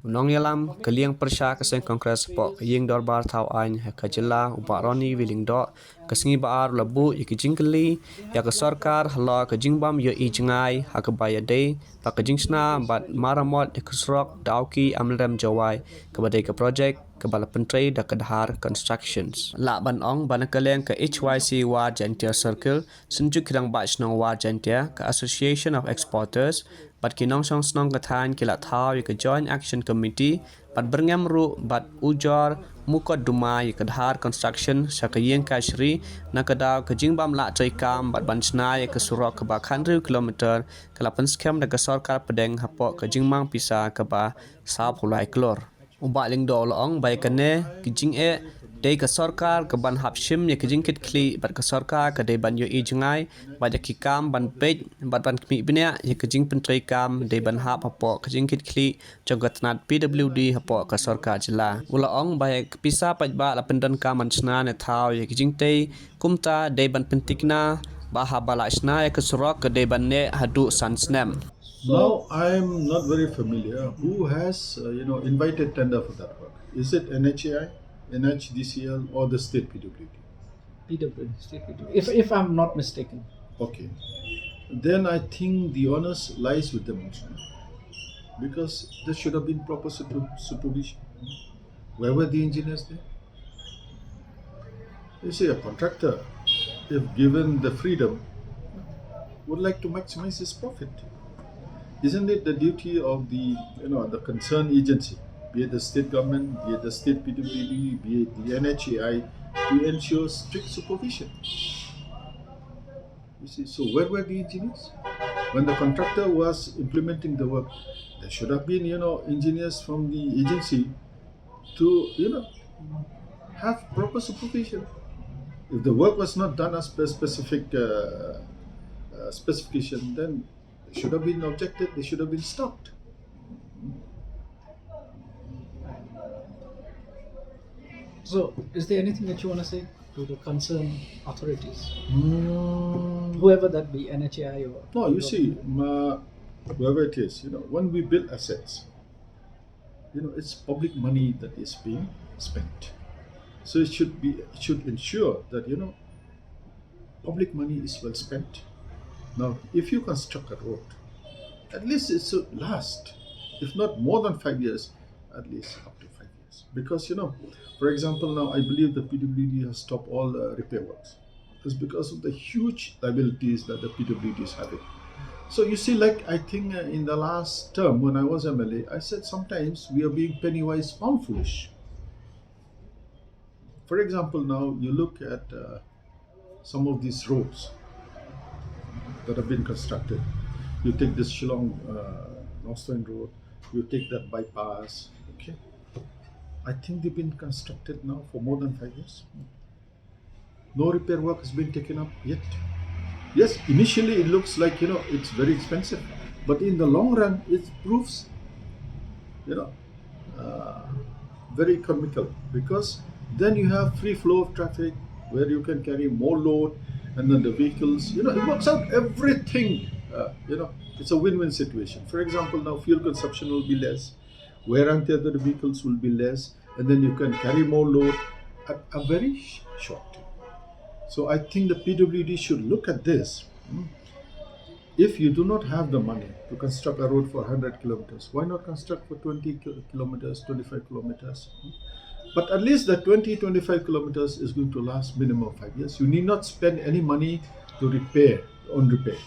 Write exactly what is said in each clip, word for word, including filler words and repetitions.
Nongïalam ka liang pyrshah ka seng Congress hapoh ka ïing dorbar thaw aiñ ha ka jylla u Bah Ronnie V Lyngdoh, ka sngi Ba-ar u la buh ïa ka jingkylli ïa ka sorkar halor ka jingbym ïohi jngai ha kaba ïadei bad ka jingshna bad maramot ïa ka surok Dawki-Amlarem-Jowai, kaba dei ka projek kaba la pyntrei da ka Dhar Constructions. Lah ban ong ba na ka liang ka H Y C War Jaintia Circle, Synjuk Khyrnangbah Shnong War Jaintia, ka Association of Exporters bad ki nongshong shnong ka thaiñ ki la thaw ïa ka Joint Action Committee bad byrngem ruh bad u Jor Mukotduma ïa ka Dhar Construction sha ka ïing kashari, na ka daw ka jingbym lah treikam bad ban shna ïa ka surok kaba khathynriew kilometer ka la pynskhem da ka sorkar pdeng hapoh ka jingmang pisa kaba sawphew lai klur. U Bah Lyngdoh u la ong ba ïa kane ka jingeh dei ka sorkar kaban hap shim ïa ka jingkitkhlieh bad ka sorkar ka dei ban ïohi jngai bad ïa ki kam ban peit bad ban khmih bniah ïa ka jingpyntreikam dei ban hap hapoh ka jingkitkhlieh jong ka tnat P W D hapoh ka sorkar jylla. U la ong ba ïa ka pisa paidbah la pyndonkam ban shna ne thaw ïa ka jingtei, kumta dei ban pyntikna ba haba la shna ïa ka surok ka dei ban neh haduh san snem. Now, I'm not very familiar who has, uh, you know, invited tender for that work. Is it N H A I, N H D C L, or the state P W D? P W D, state P W D. If, if I'm not mistaken. Okay. Then I think the onus lies with them also. Because there should have been proper super- supervision. Where were the engineers there? You see, a contractor, if given the freedom, would like to maximize his profit. Isn't it the duty of the, you know, the concerned agency, be it the state government, be it the state P W D, be it the N H A I, to ensure strict supervision? You see, so where were the engineers? When the contractor was implementing the work, there should have been, you know, engineers from the agency to, you know, have proper supervision. If the work was not done as per specific uh, uh, specification, then they should have been objected, they should have been stopped. So, is there anything that you want to say to the concerned authorities? Mm. Whoever that be, N H A I or. No, you see, ma, whoever it is, you know, when we build assets, you know, it's public money that is being spent. So it should be, it should ensure that, you know, public money is well spent. Now, if you construct a road, at least it should last, if not more than five years, at least up to five years. Because, you know, for example, now I believe the P W D has stopped all uh, repair works. It's because of the huge liabilities that the P W D is having. So you see, like, I think uh, in the last term when I was M L A, I said sometimes we are being penny wise pound foolish. For example, now you look at uh, some of these roads that have been constructed. You take this Shillong uh, Northern Road, you take that bypass, okay? I think they've been constructed now for more than five years. No repair work has been taken up yet. Yes, initially it looks like, you know, it's very expensive, but in the long run, it proves, you know, uh, very economical, because then you have free flow of traffic where you can carry more load, and then the vehicles, you know, it works out everything. Uh, you know, it's a win-win situation. For example, now fuel consumption will be less, wear and tear of the vehicles will be less, and then you can carry more load at a very sh- short time. So I think the P W D should look at this. Hmm? If you do not have the money to construct a road for one hundred kilometers, why not construct for twenty ki- kilometers, twenty-five kilometers? Hmm? But at least the twenty, twenty-five kilometers is going to last minimum five years. You need not spend any money to repair, on repair.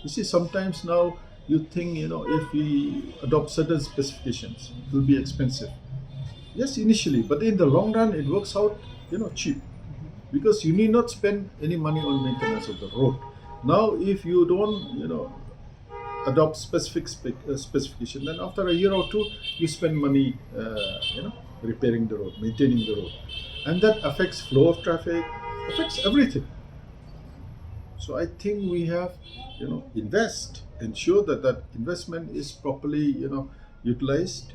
You see, sometimes now you think, you know, if we adopt certain specifications, it will be expensive. Yes, initially, but in the long run, it works out, you know, cheap, because you need not spend any money on maintenance of the road. Now, if you don't, you know, adopt specific spec- uh, specification, then after a year or two, you spend money, uh, you know, repairing the road, maintaining the road, and that affects flow of traffic, affects everything. So I think we have, you know, invest, ensure that that investment is properly, you know, utilized,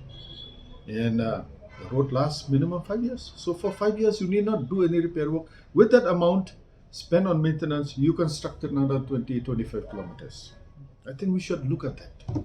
and uh, the road lasts minimum five years. So for five years, you need not do any repair work. With that amount spent on maintenance, you constructed another twenty, twenty-five kilometers. I think we should look at that.